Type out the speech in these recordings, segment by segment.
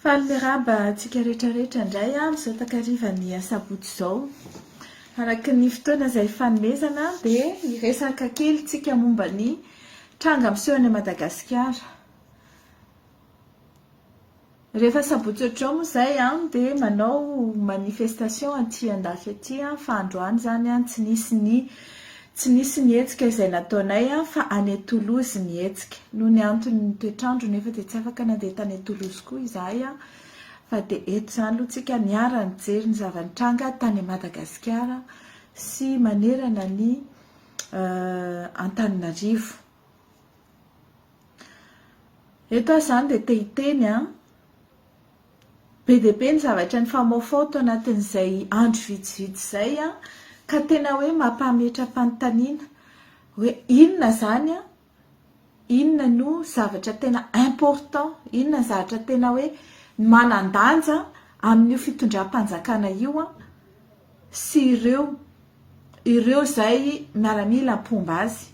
Faly miarahaba antsika rehetra rehetra indray amin'izao takarivan'ny asabotsy izao. Araka ny fotoana izay ifanomezana dia hiresaka kely tsika momba ny tranga miseho any Madagasikara. Rehefa sabotsy ohatr'izao moa izay dia manao manifestation aty andafy aty fa androany izany tsy nisy ny tsy nisy ny hetsika izay nataonay fa any Toulouse ny hetsika. Noho ny anton'ny toetr'andro nefa dia tsy afaka nandeha tany Toulouse koa izahay fa dia eto izany aloha tsika niara-nijery ny zava-nitranga tany Madagasikara sy manerana ny Antananarivo. Eto aho izany dia te hiteny an! Be dia be ny zavatra nifamaofao tao anatin'izay andro vitsivitsy izay an, ka tena hoe mampametra-panontaniana hoe inona izany an, inona no zavatra tena important, inona ny zavatra tena hoe manan-danja amin'io fitondram-panjakana io an, sy ireo ireo izay miaramila mpomba azy.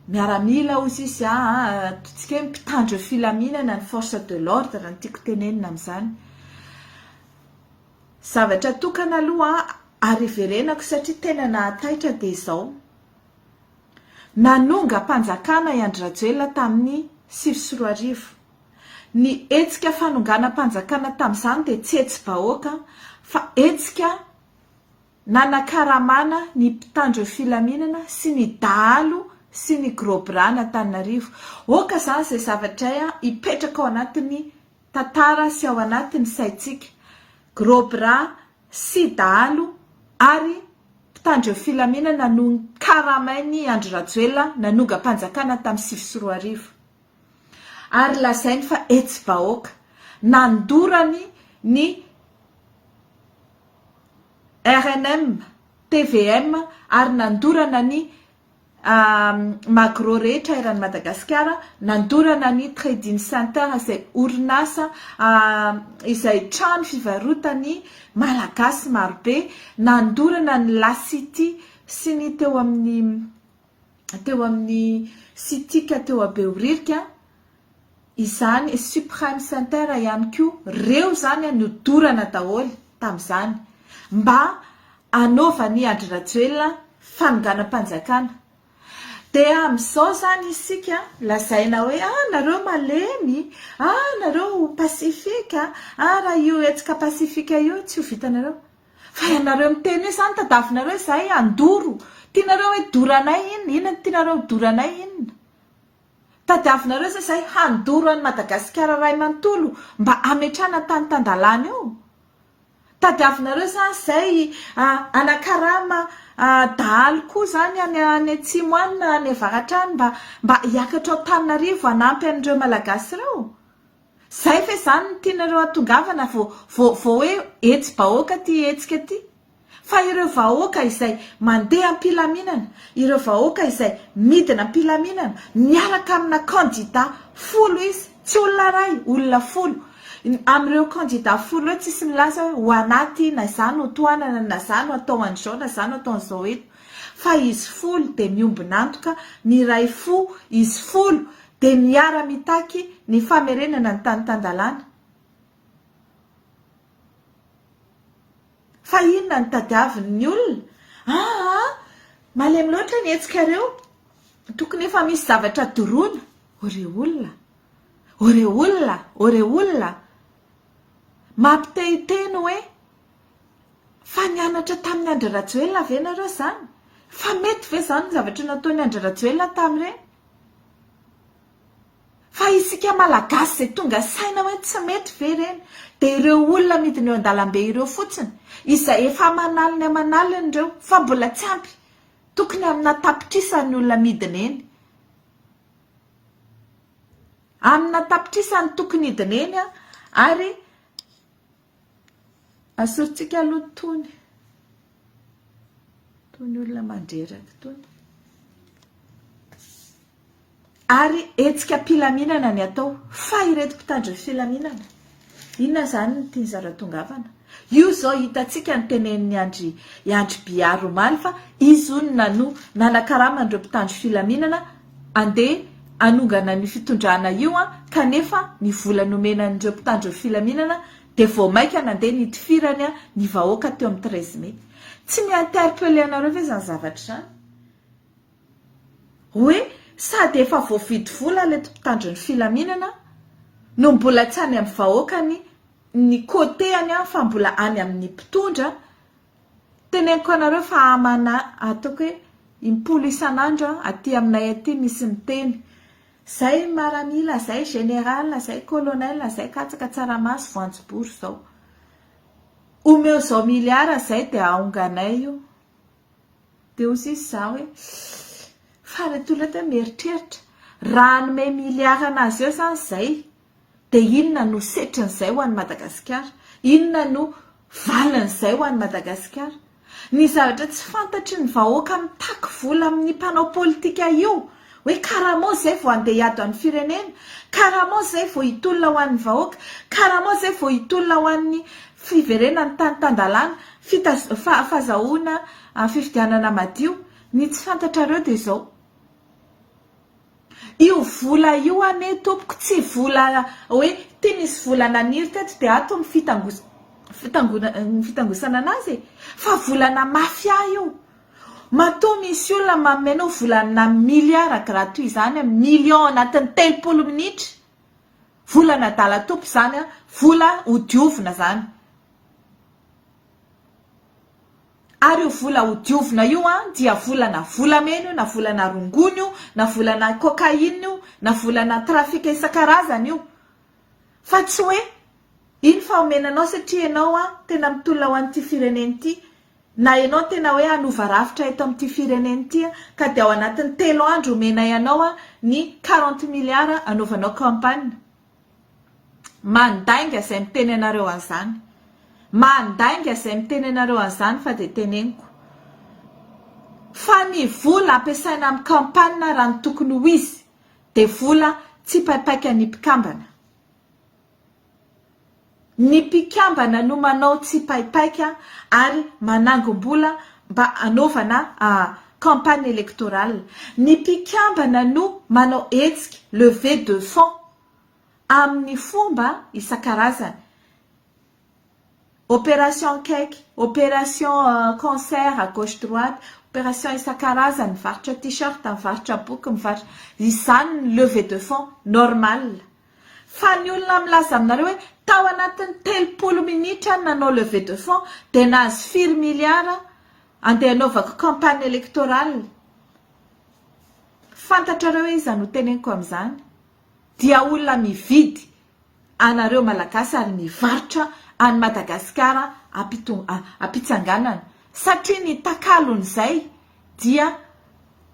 Miaramila hozy izy a, ataontsika hoe mpitandro filaminana ny force de l'ordre no tiako tenenina amin'izany. Zavatra tokana aloha ary iverenako satria tena nahataitra dia izao, nanongam-panjakana i Andry Rajoelina tamin'ny 2009. Ny hetsika fanonganam-panjakana tamin'izany dia tsy hetsi-bahoaka fa hetsika nanakaramana ny mpitandro filaminana sy ny dahalo sy ny gros bras an'Antananarivo. Aoka izany izay zavatra izay hipetraka ao anatin'ny tantara sy ao anatin'ny saintsika. Gros bras sy dahalo ary mpitandro filaminana no nokaramain'i Andry Rajoelina nanongam-panjakana tamin'ny 2009. Ary lazainy fa hetsi-bahoaka. Nandorany ny rnm, tvm ary nandorana ny Magro rehetra eran'i Madagasikara, nandorana ny Trading Center izay orinasa izay trano fivarotan'ny Malagasy marobe, nandorana ny La City sy ny teo amin'ny teo amin'ny Citic teo Behoririka, izany Supreme Center ihany koa, reo izany nodorana daholo tamin'izany mba hanaovan'i Andry Rajoelina fanonganam-panjakana. Dia amin'izao izany isika lazaina hoe ah nareo malemy, ah nareo pacifique, ah raha io hetsika pacifique io tsy ho vitanareo. Fa ianareo miteny hoe izany tadavinareo izahay handoro, tianareo hoe doranay inona, inona no tianareo ho doranay inona? Tadiavinareo ve izay handoro an'i Madagasikara iray manontolo mba hametrahana tany tan-dalàna io? Tadiavinareo izany izay hanakarama dahalo koa izany any any atsimo any na any avaratra any mba mba hiakatra ao Antananarivo hanampy an'ireo Malagasy ireo? Izay ve izany no tianareo hatongavana vao vao vao hoe hetsi-bahoaka ity hetsika ity? Fa ireo vahoaka izay mandeha am-pilaminana, ireo vahoaka izay midina am-pilaminana, miaraka amina kandida folo izy, tsy olona iray, olona folo. Amin'ireo kandida folo ireo tsisy milaza hoe ho anà ity, na izaho no tohanana, na izaho no atao an'izao, na izaho no atao an'izao eto. Fa izy folo dia miombon'antoka, miray fo izy folo dia miara-mitaky ny famerenana ny tany tan-dalàna. Fa inona no tadiavin'ny olona? Aa! Malemy loatra ny hetsikareo. Tokony efa misy zavatra doroana. O re olona! O re olona! O re olona! Mampite hiteny hoe fa nianatra tamin'i Andry Rajoelina ve nareo izany? Fa mety ve izany ny zavatra nataon'i Andry Rajoelina tamin'ireny? Fa isika Malagasy izay tonga saina hoe tsy mety ve ireny dia ireo olona midina eo an-dalambe ireo fotsiny izay efa aman'aliny aman'aliny ireo fa mbola tsy ampy tokony amina tapitrisany ny olona midina eny amina tapitrisany tokony hidina eny ary asorintsika aloha tony tony olona mandreraka tony Ary hetsika am-pilaminana ny atao, fa ireto mpitandro ny filaminana, inona izany no tian'ny zareo tongavana? Io izao hitantsika ny tenenin'i Andry i Andry Bihary omaly fa izy hono nano nanakarama an'ireo mpitandro filaminana andeha hanongana an'io fitondrana io kanefa ny vola nomena an'ireo mpitandro ny filaminana dia vao maika nandeha nitifirany ny vahoaka teo amin'ny 13 mai. Tsy mi-interpeller anareo ve izany zavatra izany? Hoe sady efa voavidy vola ireto mpitandro ny filaminana no mbola tsy any amin'ny vahoaka ny ny côté-any fa mbola any amin'ny mpitondra Teneniko anareo fa amana ataoko hoe impolo isan'andro aty aminay aty misy miteny zay maramila zay général zay colonel zay katsaka tsaramaso voanjobory zao omeo zao milliard zay de aonganay io de hozy izy za hoe fa reto olona reto mieritreritra raha hanome milliard anazy eo zany zay Dia inona no setrin'izay ho an'i Madagasikara? Inona no valin'izay ho an'i Madagasikara? Ny zavatra tsy fantatry ny vahoaka mitaky vola amin'ny mpanao politika io, hoe karamao izay vao handeha hiady ho an'ny firenena, karamao izay vao hitolona ho an'ny vahoaka, karamao izay vao hitolona ho an'ny fiverenan'ny tany tan-dalàna, fazahoana fifidianana madio. Ny tsy fantatrareo dia izao. Io vola io anie tompoko tsy vola hoe ty nisy vola naniry teto dia ato ny fitangosana anazy e! Fa volana mafia io! Matoa misy olona manome anao volana milliard gratuit izany million anatin'ny 30 minitra! Volana adala tompo izany an! Vola hodiovina izany! Ary io vola ho diovina io an dia volana volamena io na volana rongony io na volana cocaïne io na volana trafic isan-karazany io fa tsy hoe iny fa omena anao satria ianao an tena mitolona ho an'ity firenena ity na ianao tena hoe hanova rafitra eto amin'ity firenena ity an ka dia ao anatin'ny telo andro omenay anao an ny quarante milliards anaovanao campagne. Mandainga izay miteny anareo an'izany. Mandainga izay miteny anareo an'izany fa dia teneniko. Fa ny vola ampiasaina amin'ny campagne raha ny tokony ho izy dia vola tsipaipaika ny mpikambana. Ny mpikambana no manao tsipaipaika ary manangom-bola mba hanaovana campagne électorale. Ny mpikambana no manao hetsika, levée de fonds, amin'ny fomba isan-karazany. Opération cake, opération concert à gauche droite, opération isan-karazany, mivarotra t-shirt, mivarotra boky, mivarotra, izany ny levée de fonds normal. Fa ny olona milaza aminareo hoe tao anatin'ny 30 minitra aho nanao levée de fonds dia nahazo firy milliards andeha hanaovako campagne électorale. Fantatrareo hoe iza no teneniko amin'izany? Dia olona mividy anareo Malagasy ary mivarotra an'i Madagasikara am-pitsanganana satria ny takalon'izay dia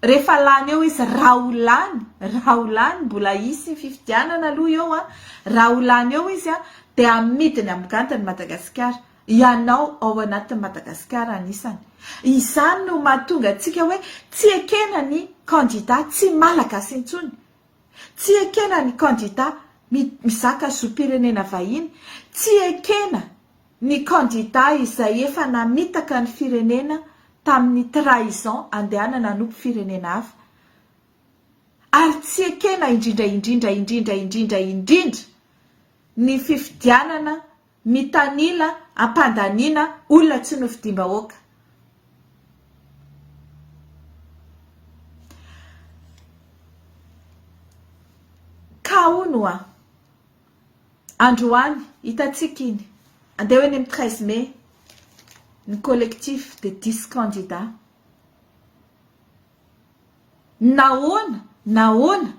rehefa lany eo izy raha ho lany, raha ho lany, mbola hisy fifidianana aloha eo an, raha ho lany eo izy an dia amidiny amogantiny Madagasikara, ianao ao anatin'i Madagasikara anisany. Izany no mahatonga antsika hoe tsy ekena ny candidat tsy Malagasy intsony, tsy ekena ny candidat mizaka zom-pirenena vahiny, tsy ekena ny kandida izay efa namitaka ny firenena tamin'ny trahison andehanana hanompo firenena hafa ary tsy ekena indrindra indrindra indrindra indrindra indrindra ny fifidianana mitanila ampandaniana olona tsy nofidiam-bahoaka. Ka hono hoa. Androany, hitantsika iny, andeha ho eny amin'ny 13 mai, ny collectif des dix candidats. Nahoana, nahoana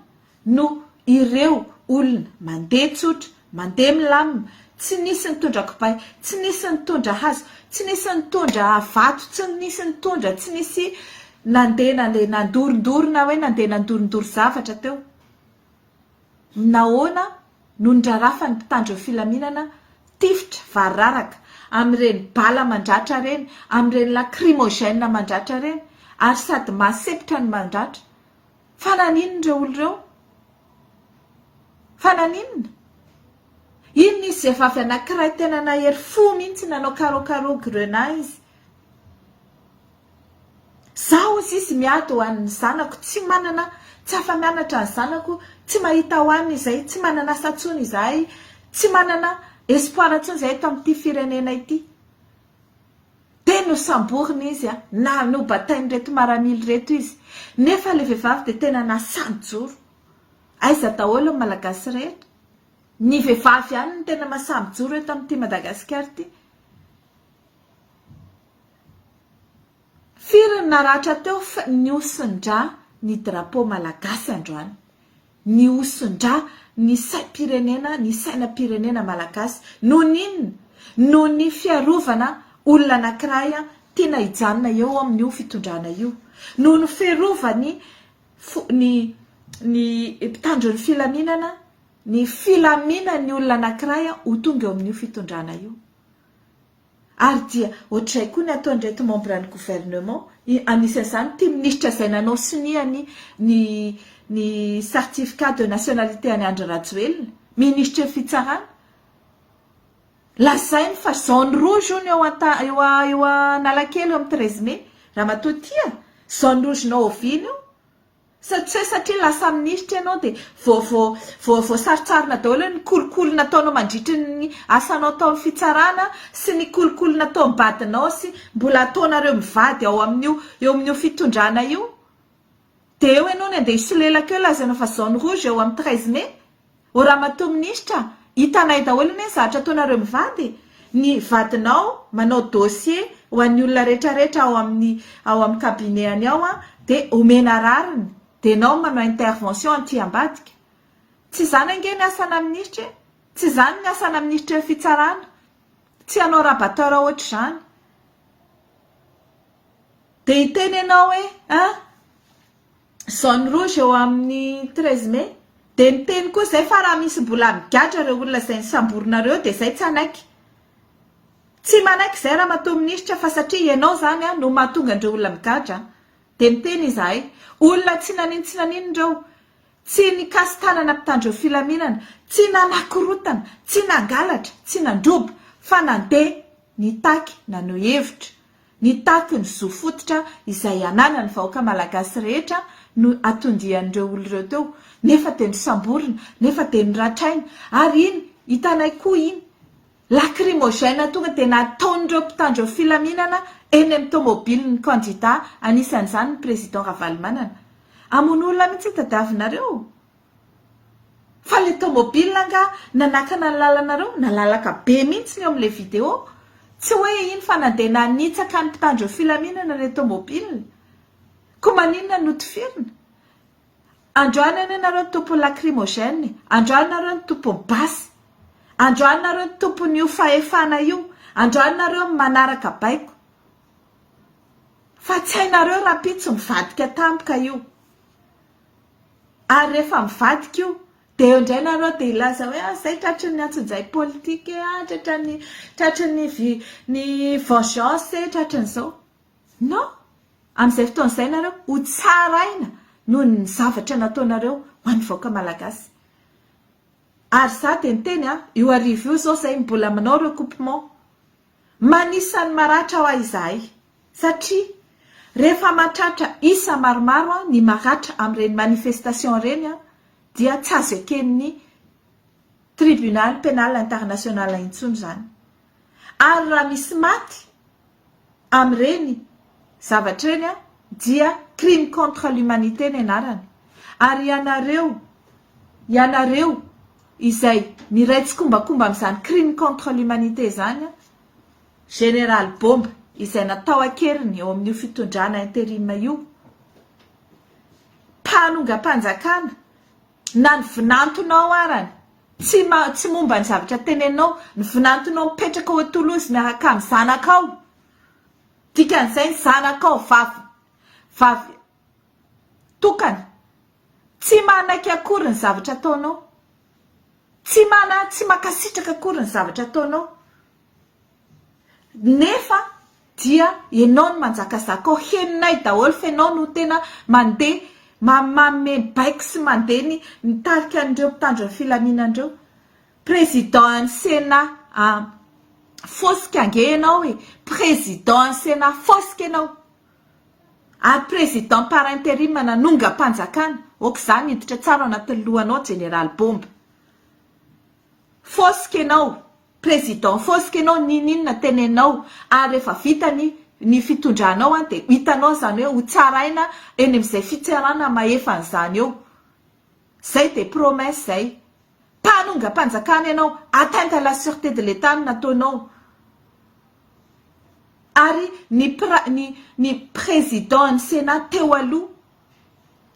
no ireo olona mandeha tsotra, mandeha milamina, tsy nisy nitondra kibay, tsy nisy nitondra hazo, tsy nisy nitondra vato, tsy nisy nitondra, tsy nisy nandeha nandeha nandorondoro na hoe nandeha nandorondoro zavatra teo. Nahoana no nirarafan'ny mpitandro ny filaminana tifitra variraraka amin'ireny bala mandratra ireny, amin'ireny lacrymogène mandratra ireny ary sady mahasempotra no mandratra? Fa naninona ireo olona ireo? Fa naninona? Iny nisy vehivavy anankiray tena nahery fo mihitsy nanao carreau carreau grenat izy. Zaho. Hozy izy miady ho an'ny zanako, tsy manana, tsy afa-mianatra ny zanako, tsy mahita hohanina izahay, tsy manana asa intsony izahay, tsy manana espoir intsony izahay eto amin'ity firenena ity. Dia nosamborina izy, na nobatain'ireto maramila ireto izy. Nefa ilay vehivavy dia tena nasahy nijoro. Aiza daholo ny Malagasy rehetra? Ny vehivavy ihany no tena masahy mijoro eto amin'ity Madagasikara ity. Firy ny naratra teo fa nihosin-dra ny drapeau malagasy androany. Nihosin-dra ny saim-pirenena, ny sainam-pirenena malagasy. Noho ny inona? Noho ny fiarovana olona anankiray tiana hijanona eo amin'io fitondrana io. Noho ny fiarovany ny ny mpitandro ny filaminana, ny filaminan'ny olona anankiray ho tonga eo amin'io fitondrana io. Ary dia ohatr'izay koa ny ataon'ireto membre ny gouvernement, anisan'izany ity minisitra izay nanao sonia ny ny ny certificat de nationalité an'i Andry Rajoelina, minisitry ny fitsarana. Lazainy fa zone rouge hono eo anta eo eo Analakely eo amin'ny 13 mai. Ramatoa tia, zone rouge-nao oviana io? Sa tsy hoe satria lasa minisitra ianao dia vao vao vao voasarontsarona daholo ny kolikoly nataonao mandritry ny asanao tao amin'ny fitsarana sy ny kolikoly nataom-badinao sy mbola ataonareo mivady ao amin'io eo amin'io fitondrana io? Dia eo ianao ny andeha hisolelaka eo lazaina fa zone rouge eo amin'ny 13 mai? O ramatoa minisitra, hitanay daholo anie ny zavatra ataonareo mivady e! Ny vadinao manao dossier ho an'ny olona retraretra ao amin'ny ao amin'ny cabinet-ny ao an, dia omena rariny, dia enao manao intervention aty ambadika. Tsy izany ange ny asana minisitra e! Tsy izany ny asana minisitry ny fitsarana. Tsy hanao rabatteur ohatr'izany. Dia hiteny ianao hoe an! Zone rouge eo amin'ny 13 mai. Dia miteny koa izay fa raha misy mbola migadra ireo olona izay nisamborinareo dia izay tsy hanaiky. Tsy manaiky izay ramatoa minisitra fa satria ianao izany no mahatonga an'ireo olona migadra. Dia miteny izahay. Olona tsy nanino tsy naninona ireo. Tsy nikasi-tanana mpitandro filaminana, tsy nanakorotana, tsy nangalatra, tsy nandroba fa nandeha nitaky naneho hevitra. Nitaky ny zo fototra izay ananan'ny vahoaka malagasy rehetra no atondian'ireo olona ireo teo, nefa dia nosamborina, nefa dia noratraina, ary iny hitanay koa iny lacrymogène tonga dia nataon'ireo mpitandro filaminana eny amin'ny tomobilin'ny kandida anisan'izany ny président Ravalomanana. Hamono olona mihitsy tadiavinareo? Fa le tomobile angaha nanakana ny lalanareo? Nalalaka be mihitsy ny eo amin'ilay vidéo. Tsy hoe iny fa nandeha nanitsaka ny mpitandro filaminana ilay tomobile. Koa maninona no tifirina? Androany anie nareo no tompon'ny lacrymogène e! Androany nareo no tompon'ny basy! Androany nareo no tompon'io fahefana io! Androany nareo no manaraka baiko! Fa tsy hainareo rahampitso mivadika tampoka io. Ary rehefa mivadika io dia eo indray nareo dia hilaza hoe ah zay tratry ny antsonjay politika e, ah tratran'ny tratry ny vi ny vengeance e, tratrin'izao. Non! Amin'izay fotoana izay nareo ho tsaraina noho ny zavatra nataonareo ho an'ny vahoaka malagasy. Ary za dia niteny an, io hariva io zao zay mbola manao recoupement. Manisa ny maratra hoa izahay. Satria rehefa mahatratra isa maromaro ny maratra amin'ireny manifestation ireny dia tsy azo eken'ny tribunal penal international intsony izany. Ary raha misy maty amin'ireny zavatra ireny dia crime contre l'humanité ny anarany. Ary ianareo, ianareo izay miray tsikombakomba amin'izany crime contre l'humanité izany, Général Bomba izay natao an-keriny eo amin'io fitondrana interim io, mpanongam-panjakana, na ny vinantonao arany, tsy tsy momba ny zavatra teneninao, ny vinantonao mipetraka ao Toulouse miaraka amin'ny zanakao, dikan'izay ny zanakao vavy vavy tokana, tsy manaiky akory ny zavatra ataonao, tsy mana tsy mankasitraka akory ny zavatra ataonao. Nefa dia enao no manjakazaka ao, henonay daholo fa enao no tena mandeha manome baiko sy mandeha ny mitarika an'ireo mpitandro ny filaminana ireo. Président an'ny Sénat fosika ange enao e! Président an'ny Sénat fosika enao! Ary président par interim nanongam-panjakana. Ok izany hiditra tsara ao anatin'ny lohanao Jeneraly Bomba. Fosika ianao. Président fosika ianao ninoninona teneninao ary rehefa vita ny ny fitondranao an dia hitanao izany hoe ho tsaraina eny amin'izay fitsarana mahefa an'izany eo. Zay dia promesse zay. Mpanongam-panjakana ianao, atteinte à la sûreté de l'Etat no nataonao. Ary ny ny ny président ny Sénat teo aloha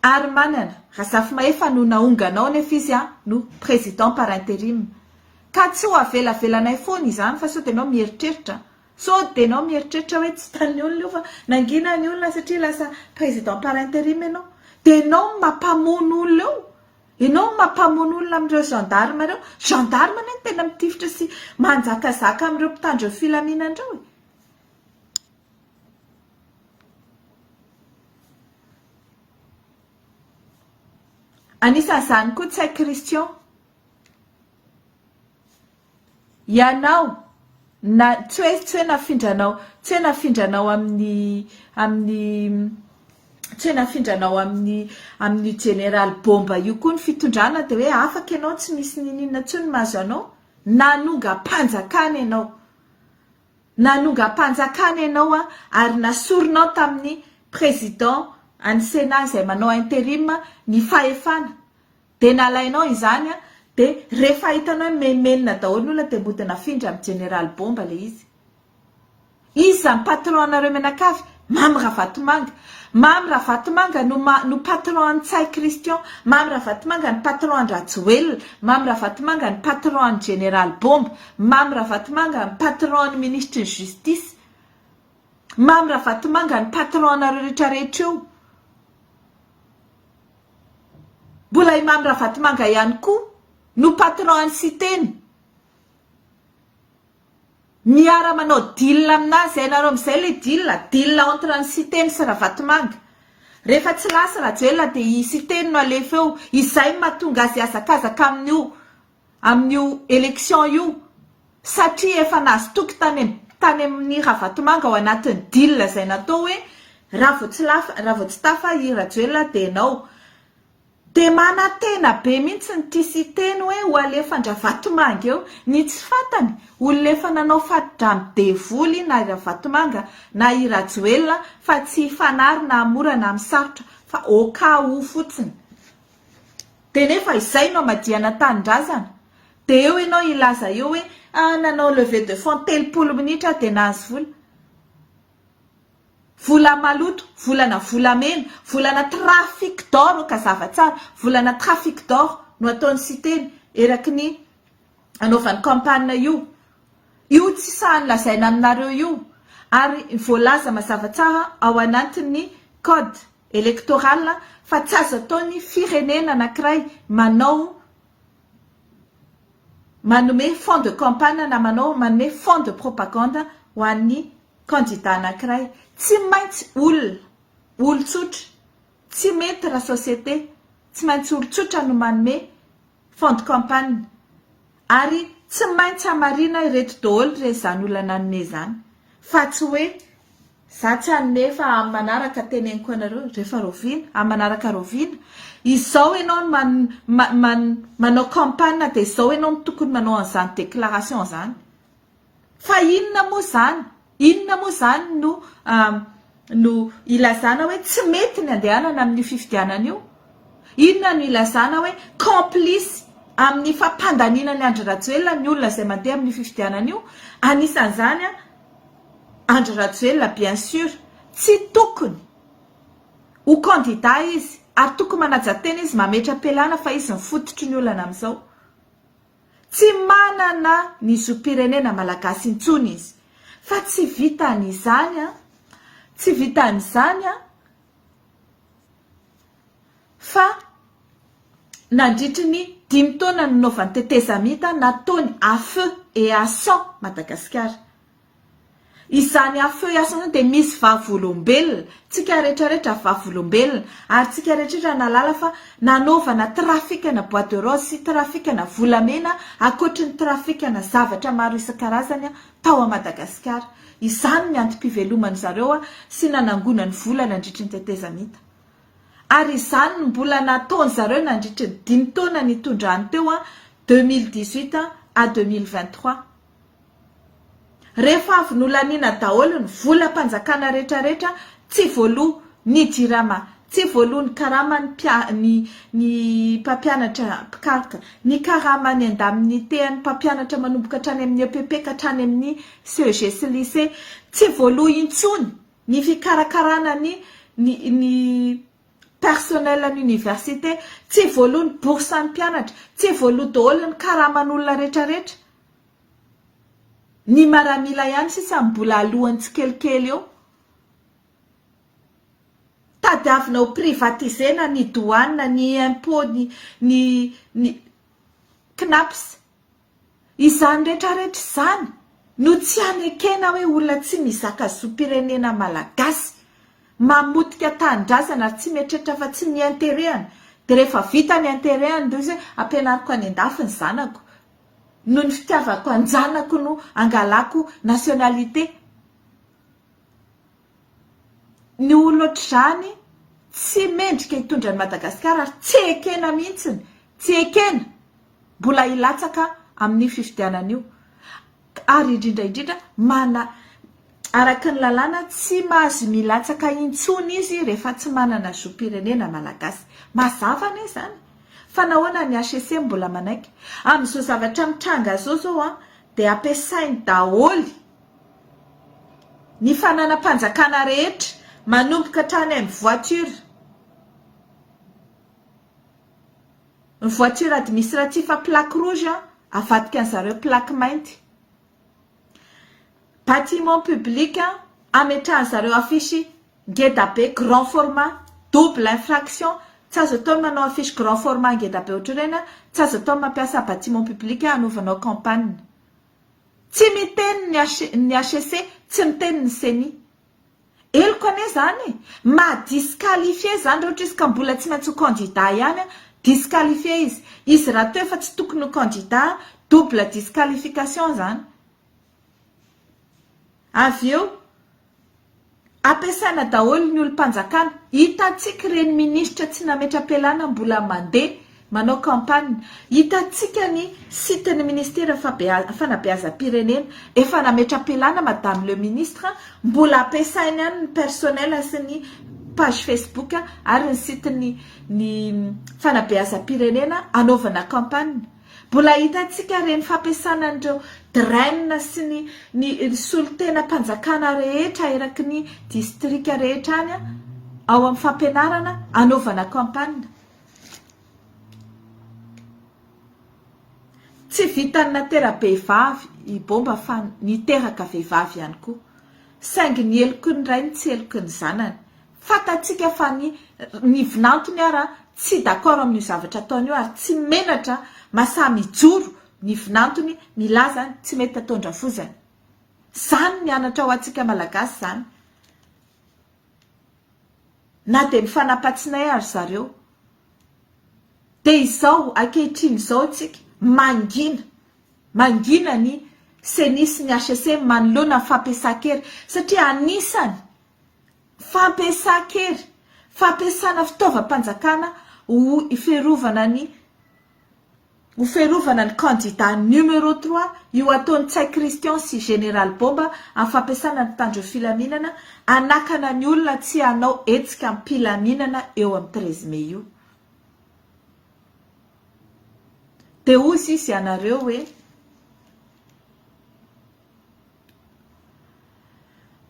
ary manana Razafimahefa no naonganao nefa izy no président par intérim. Ka tsy ho avelavelanay foana izany fa sao dia ianao mieritreritra sao dia ianao mieritreritra hoe tsy hitan'ny olona io fa nangina ny olona satria lasa président par intérim ianao. Dia ianao no mampamono olona eo. Ianao no mampamono olona amin'ireo gendarme ireo. Gendarme anie no tena mitifitra sy manjakazaka amin'ireo mpitandro ny filaminana ireo e. Anisan'izany koa Ntsay Christian. Ianao, na, tsy hoe, tsy hoe nafindranao, tsy hoe nafindranao amin'ny, amin'ny, tsy hoe nafindranao amin'ny, amin'io jeneraly bomba io koa ny fitondrana dia hoe afaka ianao tsy misy n'inon'inona intsony mahazo anao. Nanongam-panjakana ianao. Nanongam-panjakana ianao an, ary nasorinao tamin'ny président an'ny Sénat izay manao intérim ny fahefana. Dia nalainao izany an, dia rehefa hitanao hoe menomenona daholo ny olona dia mody nafindra amin'ny jeneraly bomba ilay izy. Iza ny patron anareo mianakavy? Mamy Ravatomanga. Mamy Ravatomanga no ma no patron an'i Ntsay Christian, Mamy Ravatomanga ny patron an-dRajoelina, Mamy Ravatomanga ny patron an'i jeneraly bomba, Mamy Ravatomanga ny patron an'ny minisitry ny justice. Mamy Ravatomanga ny patron anareo rehetra rehetra io. Mbola i Mamy Ravatomanga ihany koa no patron an'i Siteny. Miara manao deal aminazy hainareo amizay le deal, deal entre an'i Siteny sy Ravatomanga. Rehefa tsy lasa Rajoelina dia i Siteny no alefa eo, izay no mahatonga azy hihazakazaka amin'io amin'io election io satria efa nahazo toky tany tany amin'ny Ravatomanga ao anatin'ny deal izay natao hoe raha vao tsy lafa raha vao tsy tafa i Rajoelina dia enao dia manantena be mihitsy ny tia Siteny hoe ho alefan-dRavatomanga eo ny tsy fantany olona efa nanao fati-drano devoly na i Ravatomanga na i Rajoelina fa tsy hifanary na mora na amin'ny sarotra fa au cas où fotsiny Dia nefa izay no amadihana tanindrazana. Dia eo ianao hilaza eo hoe ah nanao levée de fonds 30 minitra aho dia nahazo vola. Vola maloto, volana volamena, volana trafic d'or ka zava-tsara, volana trafic d'or no ataon'i Siteny eraky ny anaovany campagne io. Io tsy sahy lazaina aminareo io ary voalaza mazava tsara ao anatin'ny code Electoral fa tsy azo atao ny firenena anakiray manao manome fond de campagne na manao manome fond de propagande ho an'ny candidat anakiray. Tsy maintsy olona, olon-tsotra, tsy mety raha société, tsy maintsy olon-tsotra no manome fond de campagne. Ary tsy maintsy hamarina ireto daholo re izany olona nanome izany fa tsy hoe za tsy hanome fa amin'ny manaraka teneniko anareo rehefa raoviana, amin'ny manaraka raoviana? Izao ianao no man man manao campagne dia izao ianao no tokony manao an'izany déclaration izany. Fa inona moa izany? Inona moa izany no no ilazana hoe tsy mety ny andehanana amin'io fifidianana io? Inona no ilazana hoe complice amin'ny fampandaniana an'i Andry Rajoelina ny olona izay mandeha amin'io fifidianana io? Anisan'izany Andry Rajoelina bien sur, tsy tokony ho candidat izy ary tokony manaja tena izy mametra-pialana fa izy ny fototry ny olana amin'izao. Tsy manana ny zom-pirenena malagasy intsony izy. Fa tsy vitan'izany an, tsy vitan'izany an, fa nandritry ny dimy taona nanaovany tetezamita nataony à feu et à sang Madagasikara. Izany à feu et à sang izany dia misy vavolombelona, tsika rehetra rehetra vavolombelona, ary tsika rehetra rehetra nahalala fa nanaovana trafikana bois de rose sy trafikana volamena ankoatry ny trafikana zavatra maro isan-karazany tao a Madagasikara. Izany ny antom-piveloman-dry zareo sy nanangonany vola nandritry ny tetezamita. Ary izany no mbola nataon-dry zareo nandritry ny dimy taona nitondrany teo 2018 à 2023. Rehefa avy nolaniana daholo ny volam-panjakana rehetrarehetra, tsy voaloa ny jirama, tsy voaloa ny karaman'ny mpia ny ny mpampianatra mpikaroka, ny karaman'ny indemnité an'ny mpampianatra manomboka hatrany amin'ny EPP ka hatrany amin'ny CEG sy lycée, tsy voaloa intsony ny fikarakarana ny ny ny personnel ny université, tsy voaloa ny bourse an'ny mpianatra, tsy voaloa daholo ny karaman'olona rehetrarehetra. Ny maramila ihany sisa mbola alohany tsikelikely eo. Tadiavina ho privatisena ny douane, ny impot, ny ny ny cnaps. Izany rehetra rehetra izany no tsy anekena hoe olona tsy mizaka zom-pirenena malagasy, mamotika tanindrazana ary tsy mieritreritra afa tsy ny interet-ny. Dia rehefa vita ny interet-ny dia hoy izy hoe ampianariko any an-dafy ny zanako. Noho ny fitiavako an-janako no angalako nationalité. Ny olona ohatr'izany tsy mendrika hitondra an'i Madagasikara ary tsy ekena mihitsiny, tsy ekena mbola hilatsaka amin'io fifidianana io. Ary indrindra indrindra mana araka ny lalàna tsy mahazo milatsaka intsony izy rehefa tsy manana zom-pirenena malagasy. Mazava anie izany. Fa nahoana ny HCC mbola manaiky? Amin'izao zavatra mitranga izao izao an, dia ampiasainy daholo ny fananam-panjakana rehetra manomboka hatrany amin'ny voiture, ny voiture administratif plaque rouge an, avadika an'zareo plaque mainty. Bâtiment public ametrahan-zareo affiche ngeda be grand format, double infraction, tsy azo atao ny manao affiche grand format ngeda be ohatr'ireny, tsy azo atao ny mampiasa bâtiment public hanaovanao campagne. Tsy miteny ny HCC, tsy miteny ny ceni. Heloka anie zany e! Maha disqualifier zany raha ohatra izy ka mbola tsy maintsy ho candidat ihany an, disqualifier izy. Izy rahateo efa tsy tokony ho candidat, double disqualification zany. Avy eo, ampiasaina daholo ny olom-panjakana. Hitantsika ireny minisitra tsy nametra-pialana mbola mandeha manao campagne. Hitantsika ny site ny ministera fanabeazam-pirenena. Efa nametra-pialana madame le ministre, mbola ampiasainy ihany ny personnel sy ny page facebook ary ny site ny ny fanabeazam-pirenena hanaovana campagne. Mbola hitantsika ireny fampiasana an'ireo drain sy ny ny solontenam-panjakana rehetra eraky ny distrika rehetra any ao amin'ny fampianarana hanaovana campagne. Tsy vitan'ny natera-behivavy i Bomba fa niteraka vehivavy ihany koa. Saingy ny heloky ny rainy tsy heloky ny zanany. Fantatsika fa ny ny vinantony ara tsy d'accord amin'io zavatra ataony io ary tsy menatra masaha mijoro ny vinantony milaza ny tsy mety ataon-drafozany. Zany ny anatra ho antsika Malagasy zany. Na dia mifanapatsinay ary zareo. Dia izao ankehitriny izao tsika mangina, mangina ny ceni sy ny HCC manoloana ny fampiasan-kery satria anisany fampiasan-kery, fampiasana fitaovam-panjakana ho fiarovana ny ho fiarovana ny candidat numéro trois io ataon'i Ntsay Christian sy Général Bomba amin'ny fampiasana ny mpitandro filaminana hanakana ny olona tsy hanao hetsika am-pilaminana eo amin'ny treize mai io. Dia hozy izy ianareo hoe.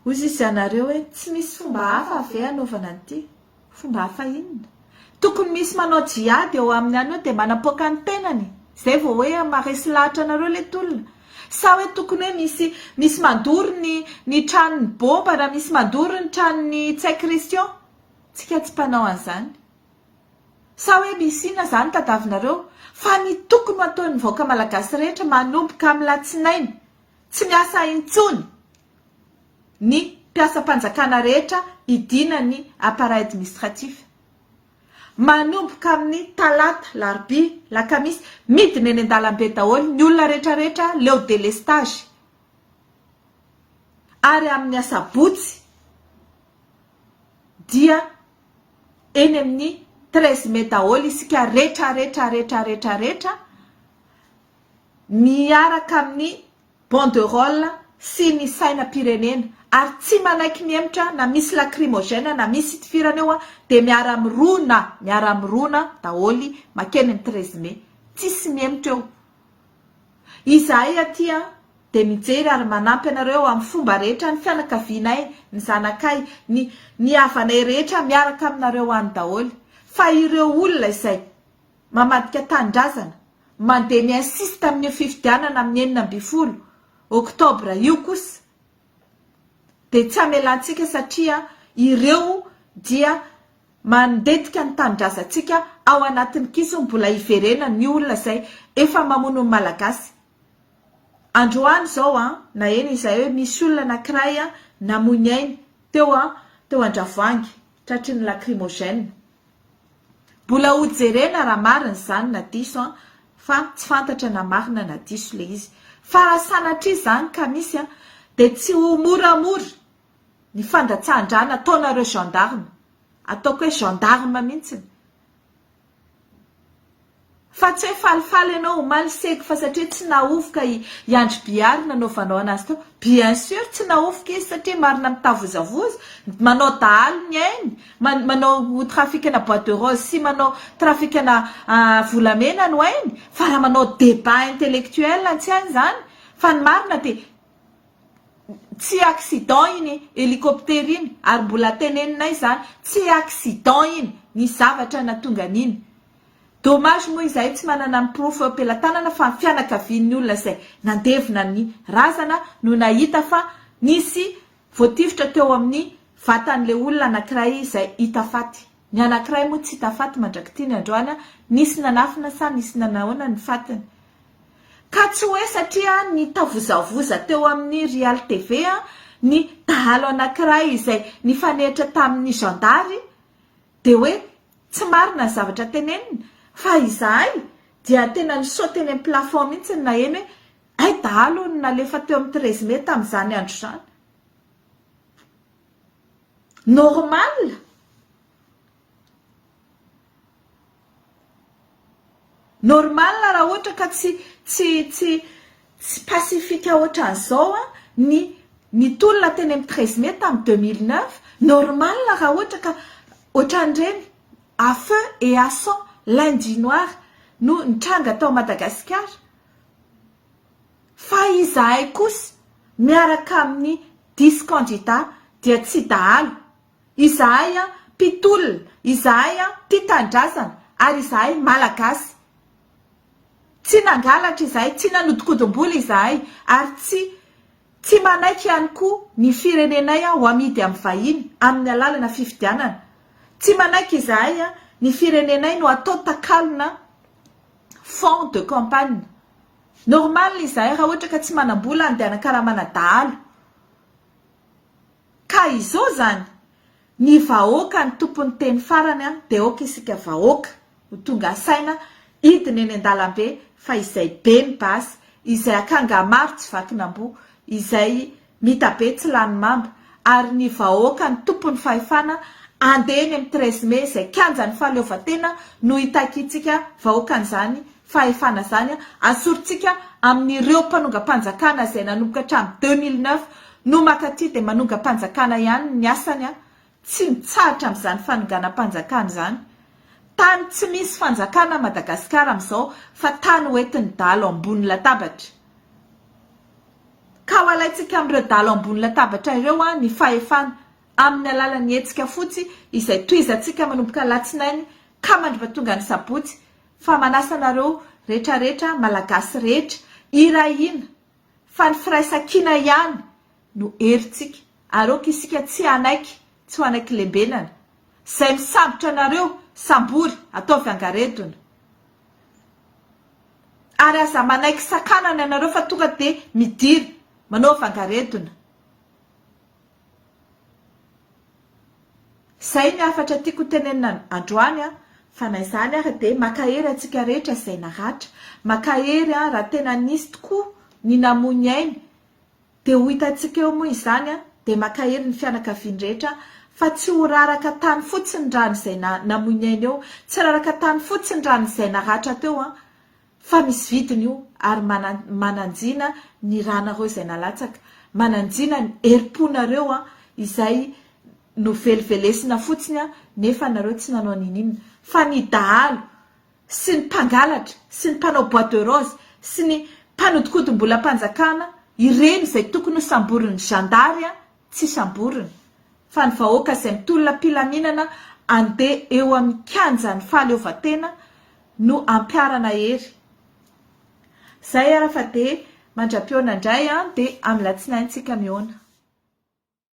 Hoy izy ianareo hoe tsy misy fomba hafa ve hanaovana an'ity? Fomba hafa inona? Tokony misy manao jihad eo aminy any eo dia manapoaka ny tenany, izay vao hoe maharesy lahatra anareo ilay tolona. Sa hoe tokony hoe misy misy mandoro ny ny tranon'ny bomba na misy mandoro ny tranon'ny Ntsay Christian? Tsika tsy mpanao an'izany. Sa hoe misy inona izany tadavinareo? Fa ny tokony ho ataon'ny vahoaka malagasy rehetra manomboka amin'ny latsinainy, tsy miasa intsony! ny mpiasam-panjakana rehetra hidiana ny appareil administratif. Manomboka amin'ny talata, larobia, lakamisy, midina eny an-dalambe daholo ny olona rehetra rehetra leo délestage. Ary amin'ny asabotsy dia eny amin'ny 13 mai daholo isika rehetra rehetra rehetra rehetra rehetra miaraka amin'ny banderole sy ny sainam-pirenena ary tsy manaiky mihemotra na misy lacrymogène na misy itifirana eo dia miara-mirona miara-mirona daholo makeny amin'ny 13 mai tsisy mihemotra eo izahay aty an dia mijery ary manampy anareo amin'ny fomba rehetra ny fianakavianay ny zanakay ny ny havanay rehetra miaraka aminareo any daholo fa ireo olona izay mamadika tanindrazana mandeha mi-insiste amin'io fifidianana amin'ny 16 octobre io kosa dia tsy hamelantsika satria ireo dia mandetika ny tanindrazantsika ao anatin'ny kiso mbola hiverenan'ny olona izay efa mamono ny Malagasy androany izao an, naheno izahay hoe misy olona anankiray namoy ny ainy teo an teo Andravoahangy tratry ny lacrymogène. Mbola ho jerena raha marina izany na diso an, fa tsy fantatra na marina na diso le izy. Fa raha sanatria izany ka misy an, dia tsy ho moramora ny fandatsahan-drà nataonareo gendarme. Ataoko hoe gendarme mihitsiny. Fa tsy hoe falifaly ianao omaly seg fa satria tsy nahovoka i i Andry Bihary nanaovanao anazy teo. Bien sûr tsy nahovoka izy satria marina mitavozavoza, manao dahalo ny ainy, manao trafic-na bois de rose sy manao trafic-na volamena no hainy fa raha manao débat intellectuel tsy hainy izany fa ny marina dia tsy accident iny hélicoptère iny ary mbola teneninay izany tsy accident iny nisy zavatra nahatonga an'iny. Dommage moa izahay tsy manana ny porofo eo am-pelatanana fa ny fianakavian'ny olona izay nandevina ny razana no nahita fa nisy voatifitra teo amin'ny vatan'ilay olona anankiray izay hita faty. Ny anankiray moa tsy hita faty mandrak'ity ny androany, nisy nanafina sa nisy nanahoana ny fatiny. Ka tsy hoe satria nitavozavoza teo amin'ny Real TV ny dahalo anankiray izay nifanehitra tamin'ny zandary dia hoe tsy marina ny zavatra teneniny fa izahay dia tena ni-saute eny amin'ny plafond mihitsy naheno hoe hay dahalo no nalefa teo amin'ny 13 mai tamin'izany andro izany. Normal? Normal raha ohatra ka tsy tsy tsy tsy pacifique ohatran'izao an ny ny tolona teny amin'ny 13 mai tamin'ny 2009, normal raha ohatra ka ohatran'ireny à feu et à sang lundi noir no nitranga tao Madagasikara. Fa izahay kosa miaraka amin'ny dix candidats dia tsy dahalo Izahay an mpitolona, izahay an tia tanindrazana ary izahay Malagasy. Tsy nangalatra izahay, tsy nanodinkodim-bola izahay ary tsy tsy manaiky ihany koa ny firenenay ho amidy amin'ny vahiny amin'ny alalana fifidianana. Tsy manaiky izahay ny firenenay no atao takalona fonds de campagne. Normal izahay raha ohatra ka tsy manam-bola andehanan-karamana dahalo. Ka izao zany, ny vahoaka ny tompon'ny teny farany an, dia aoka isika vahoaka ho tonga saina hidina eny an-dalambe fa izay be ny basy, izay akanga maro tsy vakin'amboa, izay mitabe tsy lany mamba, ary ny vahoaka ny tompon'ny fahefana andeha eny amin'ny 13 mai izay kianjan'ny fahaleovantena no hitakiantsika vahoaka an'izany fahefana izany asorintsika amin'ireo mpanongam-panjakana izay nanomboka hatramin'ny 2009 no makaty dia manongam-panjakana ihany ny asany tsy mitsahatra amin'izany fanonganam-panjakana izany. Tany tsy misy fanjakana Madagasikara amin'izao fa tany ho entin'ny dahalo ambony latabatra. Ka ho alaintsika amin'ireo dahalo ambony latabatra ireo ny fahefana amin'ny alalan'ny hetsika fotsy izay tohizantsika manomboka alatsinainy ka mandra-patonga ny sabotsy fa manasa anareo retraretra Malagasy rehetra hiray hina fa ny firaisankina ihany no herintsika ary aoka isika tsy hanaiky tsy ho hanaiky lembenana. Izay misambotra anareo sambory ataovy angaredona. Ary aza manaiky sakanana ianareo fa tonga dia midira manaova angaredona. Izay ny hafatra tiako ho tenenina androany an, fa na izany ary dia mankahery antsika rehetra izay naratra, mankahery an raha tena nisy tokoa ny namoy ny ainy dia ho hitantsika eo moa izany an, dia mankahery ny fianakaviany rehetra fa tsy ho raraka tany fotsiny rany izay namoy ny ainy eo, tsy raraka tany fotsiny rany izay naratra teo an, fa misy vidiny io ary mananjina ny ranareo izay nalatsaka, mananjina ny herim-ponareo an izay novelivelesina fotsiny an nefa nareo tsy nanao niniana fa ny dahalo sy ny mpangalatra sy ny mpanao bois de rose sy ny mpanodikodim-bolam-panjakana ireny izay tokony ho samborin'ny zandary an tsy samborina fa ny vahoaka izay mitolona am-pilaminana andeha eo amin'ny kianjan'ny fahaleovantena no ampiharana hery. Zay ara fa dia mandra-pihaona indray an dia amin'ny latsinainy tsika mihaona.